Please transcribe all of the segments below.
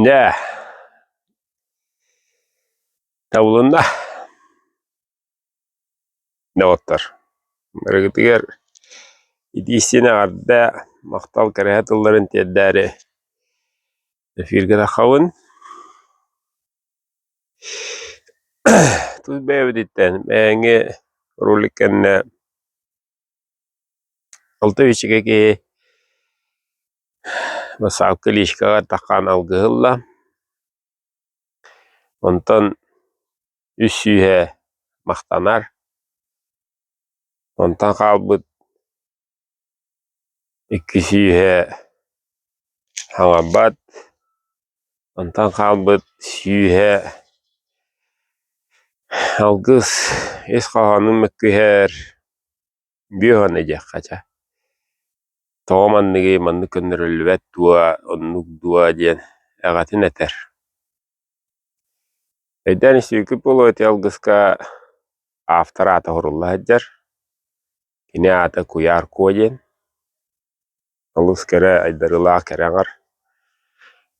Дьэ, табылынна доҕоттор, барыгытыгар итии-истиҥ эҕэрдэ, махтал кэрэһэ тылларын тиэрдээри эфиргэ таххабын. Тус бэйэбититтэн бэйэҥи ролик кэннэ алта үчүгэй киһи бассаапка личкаҕа таххан алгыһы ылла. Онтон үс сүүһэ махтанар, онтон хаалбыт икки сүүһэ хаҥарбат, онтон хаалбыт сүүһэ алгыс ис хоһоонун мөккүһэр бүөх аны диэххэ чэ. Тоҕо манныгый, маннык көннөрүллүбэт дуо, оннук дуо диэн эҕэтин этэр. Өйдөөн истибиккит буолуо ити алгыска автор аата уһурулла сылдьар. Кини аата Куйаар Куо диэн. Олус кэрэ айдарыылаах кэрэ аҥар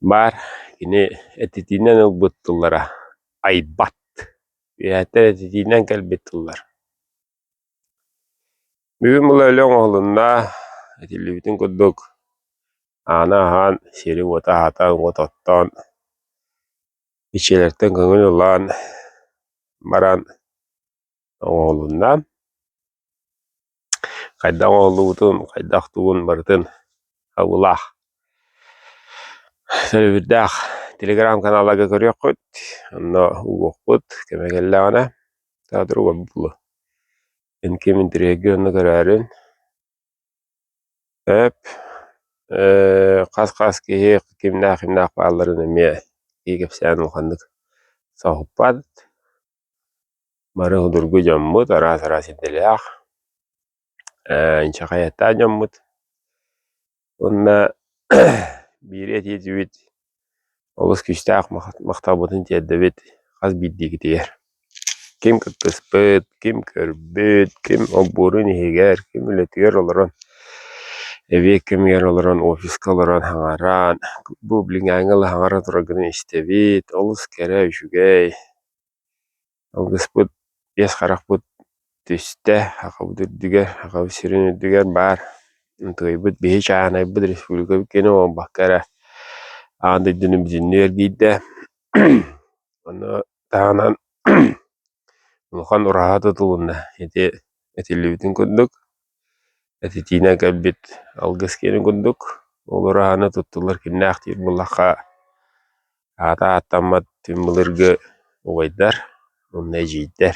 баар. Кини этитиинэн ылбыт тыллара айбат. Үөһэттэн этитиинэн кэлбит тыллар. Бүгүн була өлө оҥоһулунна, этиллибитин курдук ааны аһаан, сири-уоту аһатан, уот оттоон, иччилэртэн көҥүл ылан баран оҥоһулунна. Хайдах оҥоһуллубутун, хайдах тугун барытын абылаах төлөбүрдээх телеграм-каналларга көрүөххүт, онно угуохпут кэмэ кэллэҕинэ. Театр буолла. Эн ким интэриэһиргиир онно көрөөрүн. Эп хас-хас киһи кимнээх-кимнээх баалларын эмиэ киһи кэпсээн улаханнык соһуппат. Бары судургу дьоммут, араас-араас идэлээх, инчэҕэй дьоммут. Уонна биири этиитибит олус күүстээх махталбытын тиэрдэбит хас биирдиигитигэр. Ким кыттыспыт, ким көрбүт, ким олбуорун иһигэр, ким үлэтигэр олорон, эбиэт кэмигэр олорон, офиска олорон хаҥараан, бу билиҥҥээҥҥи ыла хаҥара тураргытын истэбит, олус кэрэ, үчүгэй. Алгыспыт биэс харахпыт түстэ, Сахабыт үрдүгэр, Сахабыт сирин үрдүгэр баар Тыайбыт биһи чааһынайбыт республикабыт киэнэ буолбакка эрэ аан дойдуну бүтүннүү эргийдэ. Ону таһынан улахан ураһа тутулунна. Ити этиллибитин курдук, этитиинэн кэлбит алгыс киэнин курдук, ол ураһаны туттулар кимнээх диир буоллахха Аата ааттаммат түҥ былыргы убайдар уонна эдьиийдэр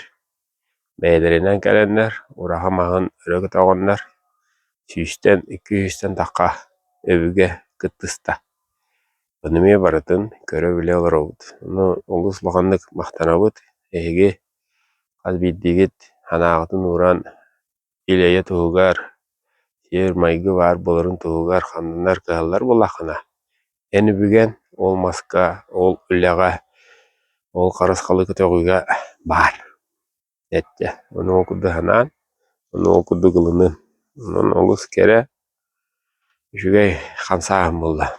бэйэлэринэн кэлэннэр ураһа маһын өрө көтөҕөннөр сүүстэн, икки сүүстэн тахха өбүгэ кыттыста. Ону эмиэ барытын көрө-билэ олоробут. Ону олус улаханнык махтанабыт. Эһиги хас биирдиигит санааҕытын ууран ил-эйэ туһугар, сиэр-майгы баар буоларын туһугар ханнанар кыһаллар буоллаххына, эн үбүгэн ол маска, ол үлэҕэ, ол харысхалы көтөҕүүгэ баар эттэ. Ону ол курдук санаан, ону ол курдук ылынын. Онон олус кэрэ, үчүгэй хамсааһын буолла.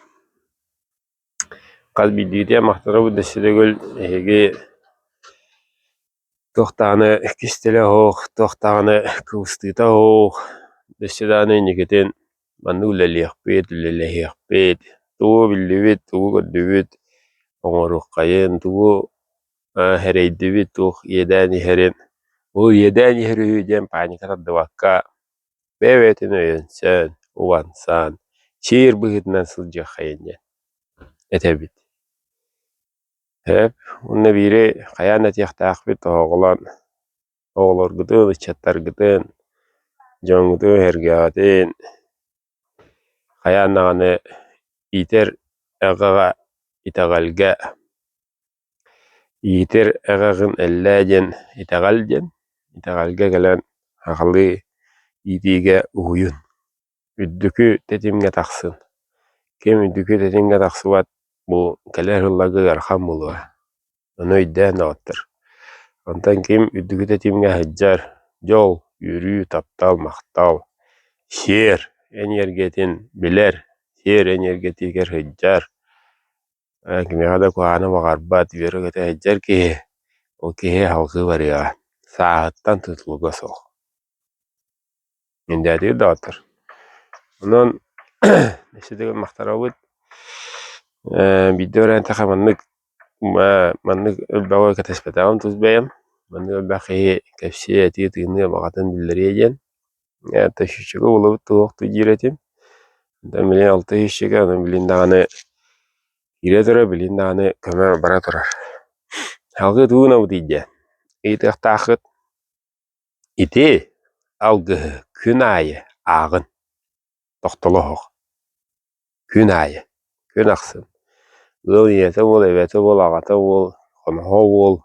Хас биирдиитэ махтанабыт да сиригэр эһиги туох даҕаны кистэлэ суох, туох даҕаны кыбыстыыта суох, өссө даҕаны инникитин маннык үлэлиэхпит, үлэлэһиэхпит, тугу биллибит, тугу көрдүбүт оҥоруоххайын, тугу эрэйдибит, туох иэдээн иһэрин, ол иэдээн иһэр үһү диэн паника тардыбакка бэйэ-бэйэтин өйөнсөн, убансан, сиир быһыытынан сылдьыаххайын диэн этэбит. Сөп. Уонна биири хайаан да этиэхтээхпит тоһоҕолоон оҕолоргутун, ыччаттаргытын, дьоҥҥутун-сэргэҕитин хайаан даҕаны иитэр эҕэҕэ, итэҕэлгэ иитэр эҕэҕин эллээ диэн итэҕэл диэн, итэҕэлгэ кэлэн сахалыы иитиигэ уһуйун. Үрдүкү тэтимҥэ тахсын. Ким үрдүкү тэтимҥэ тахсыбат, бу кэлэр сылларга ыарахан буолуо. Ону өйдөөн доҕоттор. Онтон ким үрдүкү тэтимҥэ сылдьар, дьол, үөрүү, таптал, махтал, сиэр эниэргэтин билэр, сиэр эниэргэтигэр сылдьар. Кимиэхэ да куһаҕаны баҕарбат, үөрэ-көтө сылдьар киһи, ол киһи салгыы барыаҕа, сааһыттан тутулуга суох. Индээтигит доҕоттор. Онон өссө төгүл махтанабыт. Биирдэ баран маннык маннык элбэҕи кэтэспэтэҕим тус бэйэм. Маннык элбэх киһи кэпсиэ, этии тыыныа баҕатын биллэриэ диэн. Тысячага булабыт туох диир этим. Онтон билигин алта тысячага, онон билигин даҕаны киирэ турар, билигин даҕаны көмө бара турар. Салгыы тугу гынабытый диэн ыйытыахтааххыт. Ити алгыһы күн аайы ааҕын, тохтоло оһох. Күн аайы, күн ахсын. Ыал ийэтэ буол, эбэтэ буол, аҕата буол, хоноһо буол,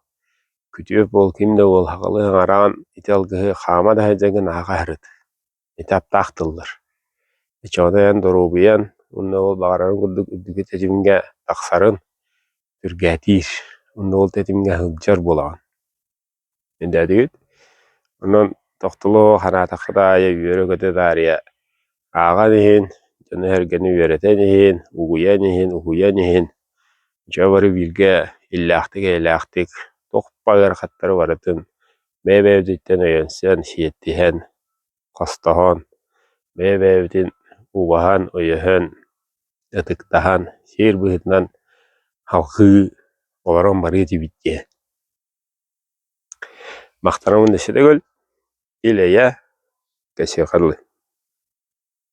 күтүөт буол, ким да буол сахалыы саҥараҕын ити алгыһы хаама да сылдьаргын аһаҕа сырыт. Ити аптаах тыллар. Оччоҕуна эн доруобуйан уонна ол баҕарарын курдук үрдүкү тэтимҥэ тахсарын түргээтиир. Уонна ол тэтимҥэ сылдьар буолаҕын. Өйдөөтүгүт? Онон тохтоло хараатаххыт аайы үөрэ-көтө таарыйа ааҕан иһин, дьону-сэргэни үөрэтэн иһин, угуйан иһин, уһуйан иһин, дьэ бары бииргэ иллээхтик-эйэлээхтик туох ыарахаттары барытын бэйэ-бэйэбититтэн өйөнсөн, сиэттиһэн, хостоһон, бэйэ-бэйэбитин убаһан, өйөһөн, ытыктаһан, сиэр быһыытынан салҕыы олорон барыа этибит диэн. Махтанабын өссө төгүл, ил-эйэ, кэсиэхэ дылы.